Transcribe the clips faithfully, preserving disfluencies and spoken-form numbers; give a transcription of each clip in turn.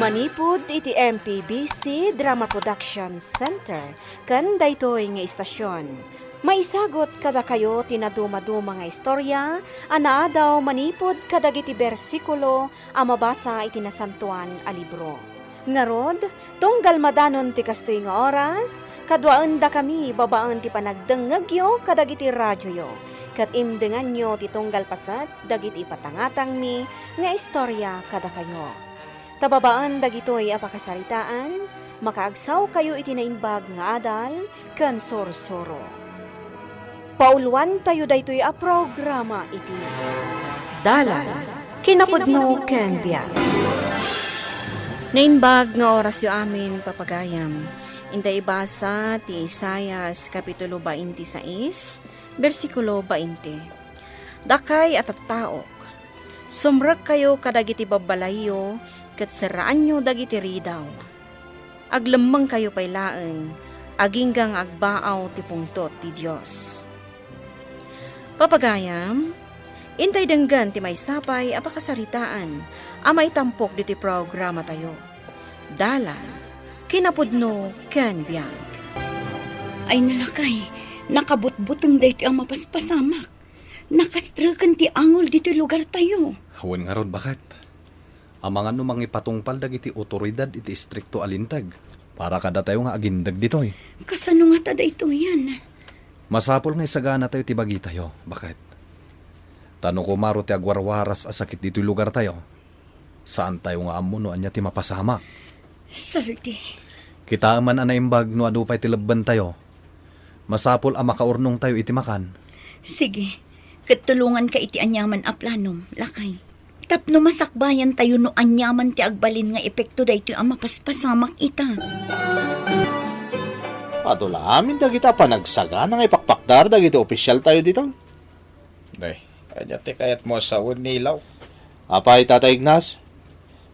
Manipud iti M P B C Drama Production Center ken daytoy nga istasyon, maisagut kadakayo ti nadumaduma nga istorya a naadaw manipud kadagiti bersikulo a mabasa iti Nasantoan a Libro. Ngarud, tunggal madanon ti kastoy nga oras, kaduaendakami babaen ti panagdengngegyo kadagiti radioyo, ket imdenganyo ti tunggal paset dagiti ipatangatangmi nga istorya kadakayo. Ta babaen dagitoy a pakasaritaan, makaagsawkayo iti naimbag nga adal ken sursuro. Pauloantayo daytoy a programa iti Dalan, Kinapudno ken Biag. Naimbag nga orasyo amin, papagayam. Intay ibasa ti Isaias, Kapitulo twenty-six, bersikulo twenty. Dakay a tattaok, sumrekkayo kadagiti babbalayyo ket serraanyo dagiti ridaw. Aglemmengkayo pay laeng, agingga nga agbaaw ti pungtot ti Dios. Papagayam, intay denggen ti maysa pay a pakasaritaan a maitampok ditoy programatayo. Dalan, Kinapudno ken Biag. Ay, nalakay, nakabutbuteng daytoy a mapaspasamak. Nakastreken ti angol ditoy lugartayo. Wen ngarud, baket. Amangan no mangipatungpal dagiti otoridad iti istrikto a linteg para kadatayo nga agindeg ditoy. Kasano ngata daytoyen? Masapul nga isaganatayo ti bagitayo, baket. Ta no kumaro ti agwarwaras a sakit ditoy lugartayo, saantayo nga ammo no ania ti mapasamak. Saldi. Kitaem man a naimbag no adu pay ti lebbentayo. Masapul a makaurnongtayo iti makan. Sige, ket tulonganka iti aniaman a planom, lakay. Tapno masakbayantayo no aniaman ti agbalin nga epekto daytoy a mapaspasamak ita. Adu la amin dagita a panagsagana nga ipakpakdar dagiti opisyaltayo ditoy. Day, ania ti kayatmo a sawen, Nilaw? Apay, Tata Ignas?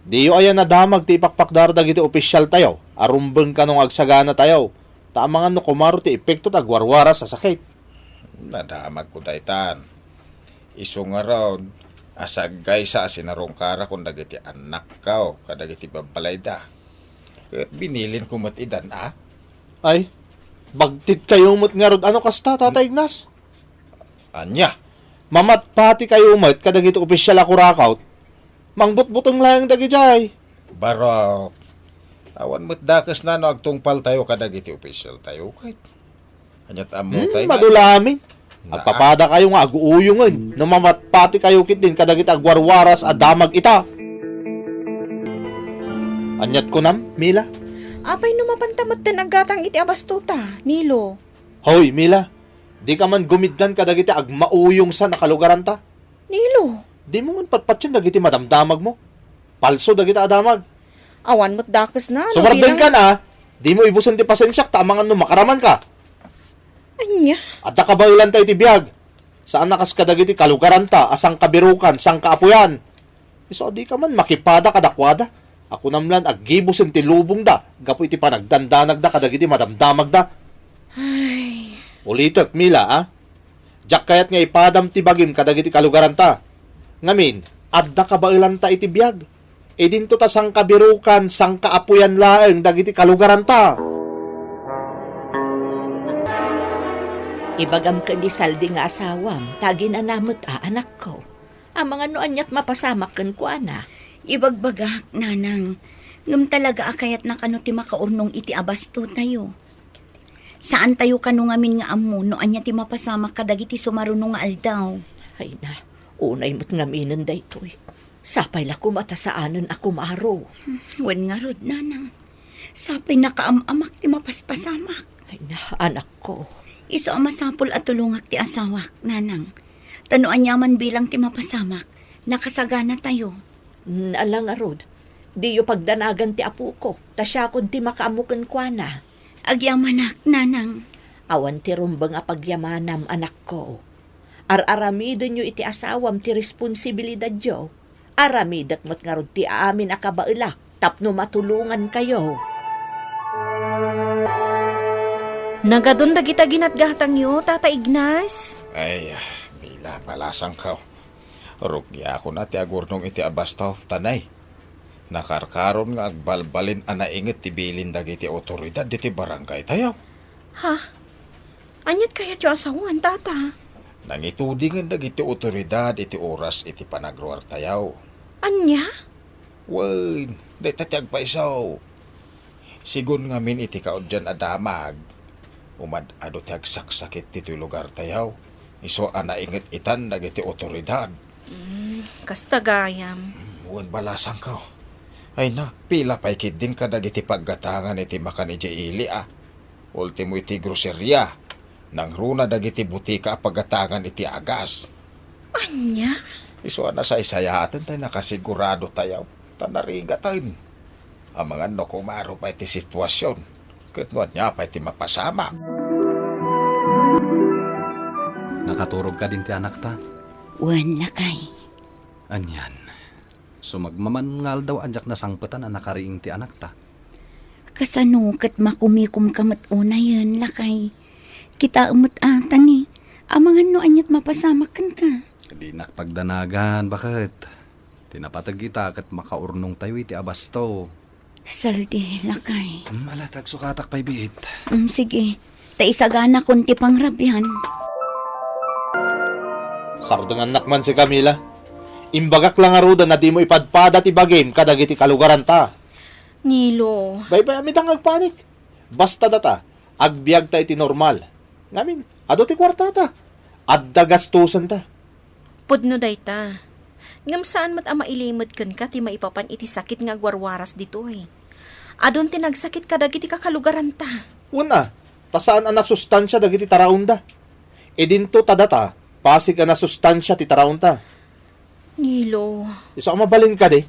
Diyo aya nadamag ti ipakpakdar dagiti opisyaltayo a rumbeng kano nga agsaganatayo, ta amangan no kumaro ti epekto ti agwarwaras a sakit. Nadamagko daytan. Isu ngarud a saggaysa a sinarungkarakon dagiti annakko kadagiti babbalayda. Ket binilinko met idan a. Ay, bagtitkayo met ngarud a no kasta, Tata Ignas? Ania? Mamatpatikayo met kadagiti opisyal a kurakawt? Mangbutbuteng laeng dagidiay. Barok, awan met dakesna no agtungpaltayo kadagiti opisyaltayo, ket aniat ammo Hmm, tayo nga madulamin. Naa. Agpapadakayo nga aguuyongen no mamatpatikayo ketdin kadagiti agwarwaras a damag ita. Aniat kunam, Mila? Apay no mapanta metten aggatang iti abastota, Nilo? Hoy, Mila, dika man gumiddan kadagiti agmauyongsan a kalugaranta. Nilo. Dimo man patpatien dagiti madamdamagmo. Palso dagita a damag. Awan met dakesna no Sumardengkan, bilang a. Dimo ibusen ti pasensiak ta amangan no makaramanka. Ania? Adda kabaelanta iti biag. Saan a kas kadagiti kalugaranta a sangkabirukan, sangkaapuyan. Isu a dika man makipada kadakuada. A kunam lan aggibusen ti lubongda gapu iti panagdandanagda kadagiti madamdamagda. Ay. Ulitek, Mila, a? Diak kayat nga ipadam ti bagim kadagiti kalugaranta. Ngamin, adda kabaelanta iti biag. Idinto ta sangkabirukan, sangkaapuyan laeng dagiti kalugaranta. Ibagam ken ni Saldi nga asawam, ta aginana met a, anakko. Amangan no aniat mapasamak kenkuana. Ibagbagak, nanang, ngem talaga a kayatna kano ti makaurnong iti abastotayo. Saantayo kano ngamin nga ammo no ania ti mapasamak kadagiti sumaruno nga aldaw. Ay na, unay met ngaminen daytoy. Sapay la koma ta saanen a kumaro. Wen ngarud, nanang. Sapay nakaam-amak ti mapaspasamak. Ay na, anakko. Isu a masapul a tulongak ti asawak, nanang. Ta no aniaman bilang ti mapasamak, nakasaganatayo. Mm, ala ngarud, diyo pagdanagan ti apoko, ta siakon ti makaammo kenkuana. Agyamanak, nanang. Awan ti rumbeng a pagyamanam, anakko. Ar-aramidenyo iti asawam ti responsibilidadyo. Aramidek met ngarud ti amin a kabaelak tapno matulongankayo. Nagadun dagita ginatgatangyo, Tata Ignas? Ay, ah, Mila, palasangko. Rugiakon a ti agurnong iti abasto, tanay. Nakarkaron nga agbalbalin a nainget ti bilin dagiti awtoridad ditoy barangaytayo. Ha? Aniat kayatyo a sawen, Tata? Nangitudingen dagiti awtoridad iti oras iti panagruartayo. Ania? Wen, dayta ti agpayso. Sigun ngamin iti kauddian a damag, umad-adu ti agsaksakit ditoy lugartayo. Isu a nainget itan dagiti awtoridad. Mm, kasta gayam. Mm, wen balasangko. Ay na, pila pay ketdin kadagiti paggatangan iti makan idiay ili a. Ultimo iti groseria, nangruna dagiti butika a paggatangan iti agas. Ania? Isu a nasaysayaten tay nakasigurado tayo, ta narigaten. Amangan no kumaro pay ti situasion, ket no ania pay ti mapasamak. Nakaturog kadin ti anakta? Wen, lakay. Anian? Sumagmamano nga aldaw a diak nasangpetan a nakariing ti anakta. Kasano ket makumikomka met unayen, lakay? Kitaem met a, tani, amangan no aniat mapasamak kenka. Dinak pagdanagan, baket. Ti napateg ita ket makaurnongtayo iti abasto. Saldi, lakay. Mm, ala, tagsukatak pay biit. Mm, sige. Ta isaganakon ti pangrabian. Sardengannak man si Camila. Imbagak la ngaruden a dimo ipadpada ti bagim kadagiti kalugaranta. Nilo. Baybay-am ita nga agpanik. Basta data, agbiagta iti normal. Ngamin, adu ti kuartata. Adda gastosenta. Pudno dayta. Ngem saan met a mailimedkenka ti maipapan iti sakit nga agwarwaras ditoy. Adun ti nagsakit kadagiti kakalugaranta. Wen a, ta saan a nasustansia dagiti taraonda. Idinto ta data, pasig a nasustansia ti taraonta. Nilo. Isu a mabalin kadi,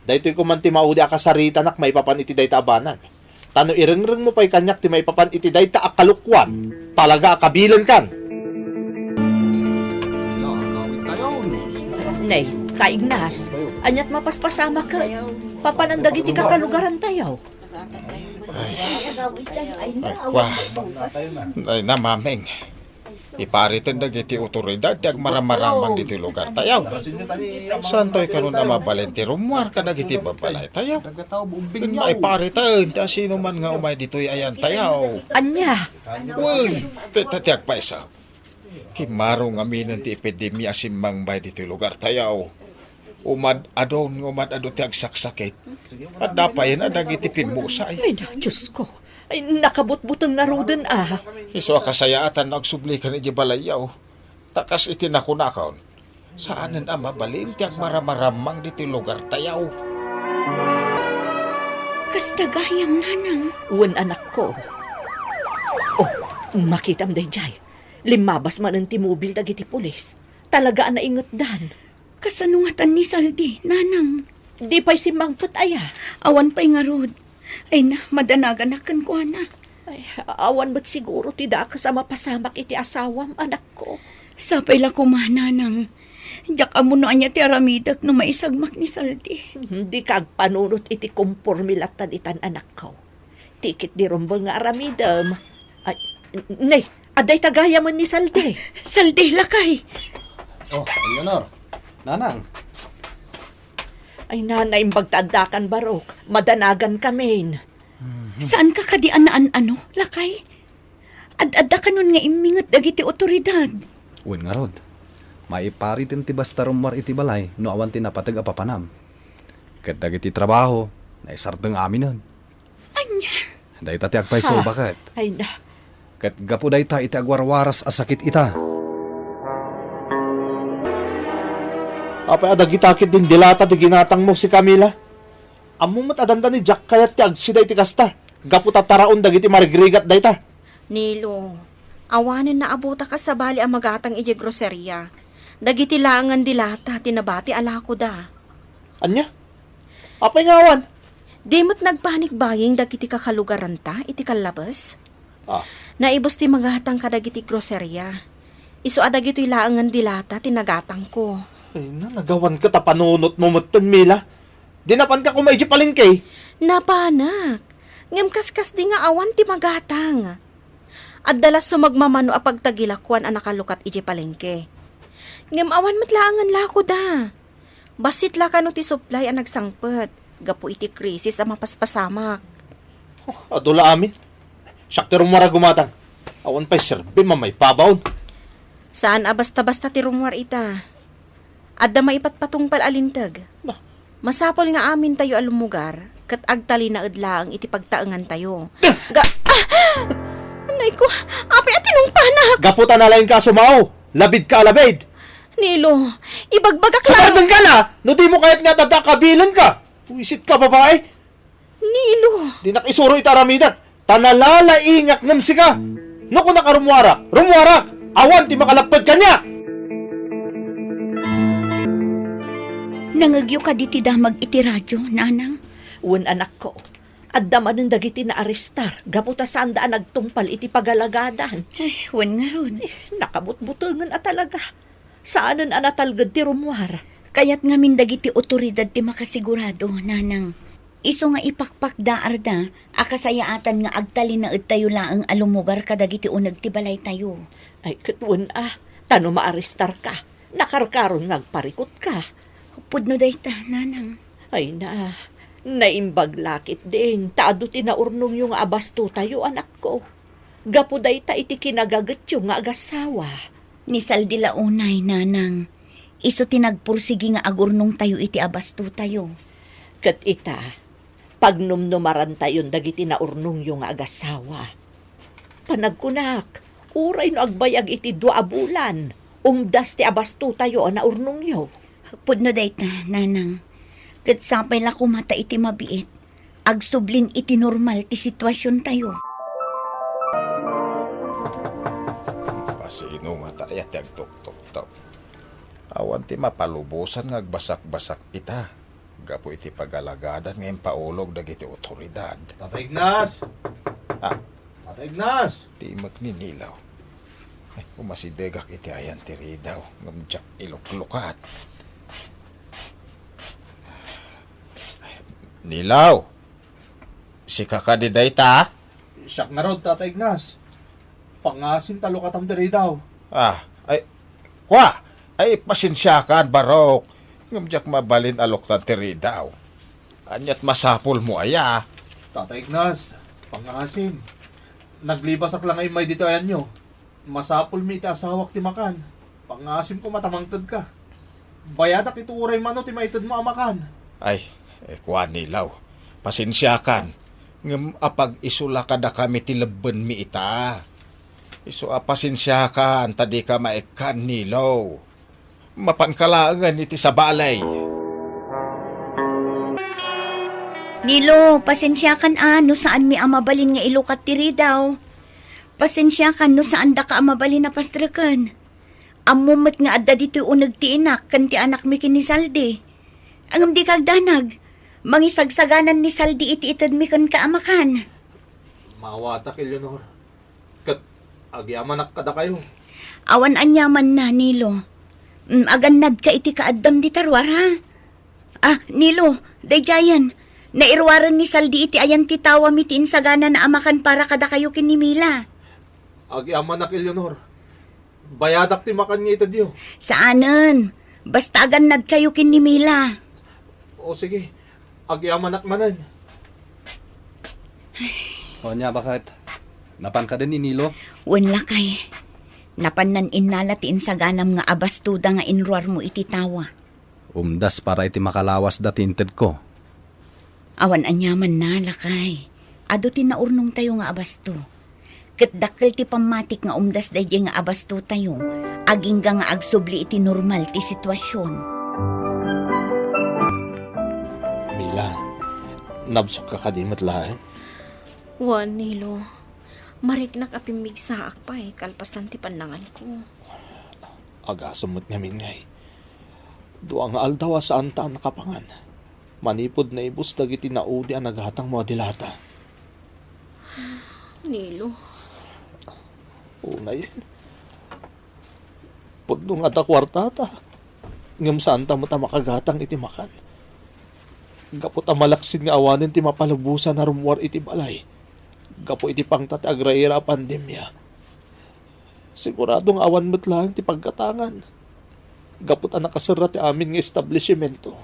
daytoy koman ti maudi a kasaritanak maipapan iti dayta a banag. Ta no irengrengmo pay kaniak ti maipapan iti dayta a kalokuan, talaga a kabilenkan. Nay, Ka Ignas, aniat mapaspasamak ket papanan dagiti kakalugarantayo? Ay, kwa. Ay, namameng. Ipariten dagiti otoridad ti agmaramaramang ditoy lugartayo. Santoy kanon a mabalin ti rummuar kadagiti babbalaytayo. Ken maipariten ti asinoman nga umay ditoy ayantayo. Ania? Wen, ti, ti, ti agpayso. Kimmaro ngaminen ti epidemia a simmangbay ditoy lugartayo. Umad-adun nga umad-adu ti agsaksakit. Adda payen a dagiti pimmusay. Ay, na, Diyos ko. Ay, nakabutbuteng ngaruden a. Isu a kasayaatan no agsublikan iti balayyo. Ta kas iti nakunakon, saanen a mabalin ti agmaramaramang ditoy lugartayo. Kasta gayam, nanang. Wen, anakko. Oh, makitam daydiay. Limmabas manen ti mobil dagiti pulis. Talaga a naingetdan. Kasano ngatan ni Saldi, nanang? Di pay simmangpet aya? Awan pay ngarud. Ay na, madanaganak kenkuana. Ay, awan met siguro ti dakes a mapasamak iti asawam, anakko. Sapay la koma, nanang. Diak ammo no ania ti aramidek no maisagmak ni Saldi. Dika agpanunot iti komporme latta ditan, anakko. Ti ketdi rumbeng nga aramidem. Ay, nay, adda ita gayamen ni Saldi. Saldi, lakay. Oh, Eleanor. Nanang. Ay, nanay, imbag ta addakan, Barok. Madanagan kamin. Saanka kadi a naan-ano, lakay? Ad-adda kanon nga imminget dagiti otoridad. Wen ngarud, maipariten ti basta rummuar iti balay no awan ti napateg a papanam. Ket dagiti trabaho, naisardeng aminen. Ania? Dayta ti agpayso, baket. Ay na. Ket gapu dayta iti agwarwaras a sakit ita. Apay a dagita ketdin dilata ti ginatangmo, si Camila? Ammo met a dandani diak kayat ti agsida iti kasta, gapu ta taraon dagiti marigrigat dayta. Nilo, awanen naabutaka sabali a magatang idiay groseria. Dagiti laengen dilata ti nabati a lakoda. Ania? Apay nga awan? Di met nagpanik baying dagiti kakalugaranta iti kallabes? Ah. Naibus ti magatang kadagiti groseria. Isu a dagitoy laengen dilata ti nagatangko. Ay na, nagawan ket a panunotmo metten, Mila. Di napanka koma idiay palengke? Napanak. Ngem kaskasdi nga awan ti magatang. Adda la sumagmamano a pagtagilakuan a nakalukat idiay palengke. Ngem awan met laengen lakoda. Bassit la kano ti supply a nagsangpet. gapu iti krisis a mapaspasamak. Oh, adu la amin. Siak ti rummuar a gumatang. Awan pay serbim a maipabaon. Saan a basta-basta ti rummuar ita. Adda maipatpatungpal a linteg. Nah. Masapul nga amintayo a lumugar ket agtalinaed laeng iti pagtaengantayo. Ga-, ah! Anay ko, apay a tinungpanak! Gapu ta nalaingka a sumao, labidka a labid. Nilo, ibagbagak laeng. Sumaradengka na, no dimo kayat nga adda kabilenka. Buisit ka, babae. Nilo. Dinak isuro iti aramidek, ta nalalaingak ngem sika. No kunak a rummuarak, rummuarak. Awan ti makalapped kaniak. Nangngegyo kadi ti damag iti radio, Nanang? Wen, anakko. Adda manen dagiti naarestar gapu ta saanda a nagtungpal iti pagalagadan. Ay, wen ngarud. Eh, nakabutbutengen a talaga. Saanen a natalged ti rummuar. Kayat ngamin dagiti otoridad ti makasigurado, Nanang. Isu nga ipakpakdaarda a kasayaatan nga agtalinaedtayo laeng a lumugar kadagiti uneg ti balaytayo. Ay, ket wen a, ta no maarestarka, nakarkaron nga agparikutka. Pudno dayta, Nanang. Ay na, naimbag la ketdin, ta adu ti naurnongyo nga abastotayo, anakko. Gapu dayta iti kinagagetyo nga agasawa. Ni Saldi la unay, Nanang. Isu ti nagpursigi nga agurnongtayo iti abastotayo. Ket ita, pagnumnumarantayon dagiti naurnongyo nga agasawa. Panagkunak, uray no agbayag iti dua a bulan, umdas ti abastotayo a naurnongyo. Pudno dayta, Nanang. Ket sapay la koma ta iti mabiit, agsublin iti normal ti situasiontayo. Pasino ngata aya ti agtuktoktok? Awan ti mapalubosan nga agbasakbasak ita gapu iti pagalagadan nga impaulog dagiti otoridad. Tata Ignas! Ah. Tata Ignas! Timek ni Nilaw. Ay, umasidegak iti ayan ti ridaw, ngem diak iluklukat. Nilaw! Sika kadi dayta? Siak ngarud, Tata Ignas. Pangasim ta lukatam ti ridaw. Ah, ay, kua! Ay, pasensiakan, Barok. Ngem diak mabalin a luktan ti ridaw. Ania't masapulmo aya? Tata Ignas, pangasim. Naglibasak la nga immay ditoy ayanyo. Masapulmi iti asawak ti makan. Pangasim koma ta mangtedka. Bayadak iti uray mano ti maitedmo a makan. Ay, eh, kua Nilaw, pasensiakan. Ngem apag-isu la kadakami ti lebbenmi ita. Isu a pasensiakan ta dika maikkan, Nilaw. Mapanka laengen iti sabali. Nilo, pasensiakan a no saanmi a mabalin nga ilukat ti ridaw. Pasensiakan no saandaka a mabalin a pastreken. Ammom met nga adda ditoy uneg ti inak ken ti anakmi ken ni Saldi. Ngem dika agdanag. Mangisagsaganan ni Saldi iti itedmi kenka a makan. Maawatak, Eleanor. Ket agyamanak kadakayo. Awan aniamanna, Nilo. Mm, agannadka iti kaaddam dita ruar, ha? Ah, Nilo, daydiayen. Nairuaren ni Saldi iti ayan ti tawam iti insaganana a makan para kadakayo ken ni Mila. Agyamanak, Eleanor. Bayadak ti makan nga itedyo. Saanen. Basta agannadkayo ken ni Mila. O sige, agyamanak manen. O ania, baket? Napan kadin ni Nilo? Wen, lakay. Napannan innala ti insaganam nga abastoda nga inruarmo iti tawa. Umdas para iti makalawasda ti intedko. Awan aniamanna, lakay. Adu ti naurnongtayo nga abasto. Ket dakkel ti pammatik nga umdas daydiay nga abastotayo, agingga nga agsubli iti normal ti situasion. Mila, nabsokka kadi met laeng? Wen, Nilo. Mariknak a pimmigsaak pay kalpasan ti pannanganko. Agasem met ngamin ngay. Dua nga aldaw a saanta a nakapangan. Manipud naibus dagiti naudi a nagatangmo a dilata. Nilo. Unayen. Pudno nga adda kuartata. Ngem saanta met a makagatang iti makan. Gapu ta malaksid nga awanen ti mapalubosan a rummuar iti balay. Gapu iti pangta ti agraira a pandemia. Sigurado nga awan met laeng ti paggatangan. Gapu ta nakaserra ti amin nga establishimento.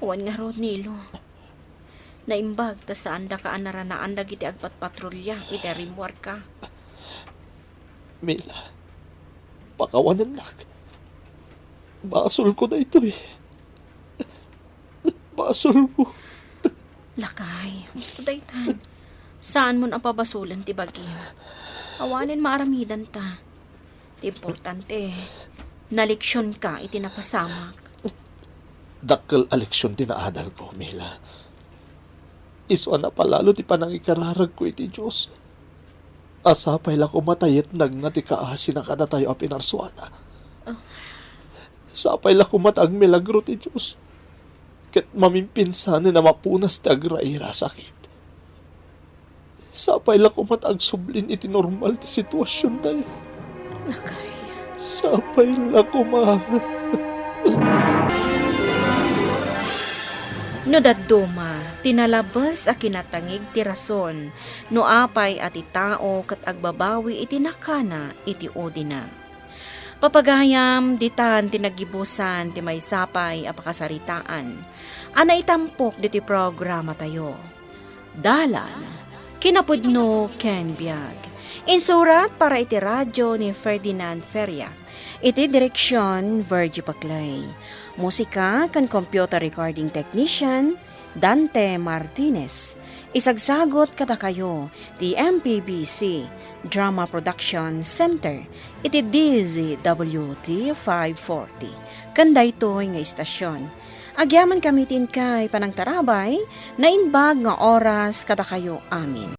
Awan ngarud, Nilo. Naimbag ta saandaka a naranaan dagiti agpatpatrulia iti rimmuarka. Mila, pakawanennak. Basolko daytoy. Basolko. Lakay, husto daytan. Saanmon a pabasolen ti bagim. Awanen maaramidanta. Ti importante, naleksionka iti napasamak. Dakkel a leksion ti naadalko, Mila. Isu a napalalo ti panangikararagko iti Dios. A sapay la koma ta yetnagna ti kaasina kadatayo a pinarsuana. Ah. Sapay la koma ta agmilagro ti Dios. Ket mamimpinsanen a mapunas ti agraira a sakit. Sapay la koma ta agsublin iti normal ti situasiontayo. Lakay. Sapay la koma. No dadduma ti nalabes a kinatangig ti rason, no apay a ti tao ket agbabawi iti nakana iti udina. Papagayam, ditan ti naggibusan ti maysapay a pakasaritaan a naitampok diti programatayo. Dalan, kinapudno ken biag. Insurat para iti radio ni Ferdinand Feria. Iti direksion, Virgie Paclay. Musika ken computer recording technician, Dante Martinez. Isagsagot kadakayo ti M P B C Drama Production Center iti D Z W T five forty. Ken daytoy nga istasyon. Agyamankami ti inkay panangtarabay, naimbag nga oras kadakayo amin.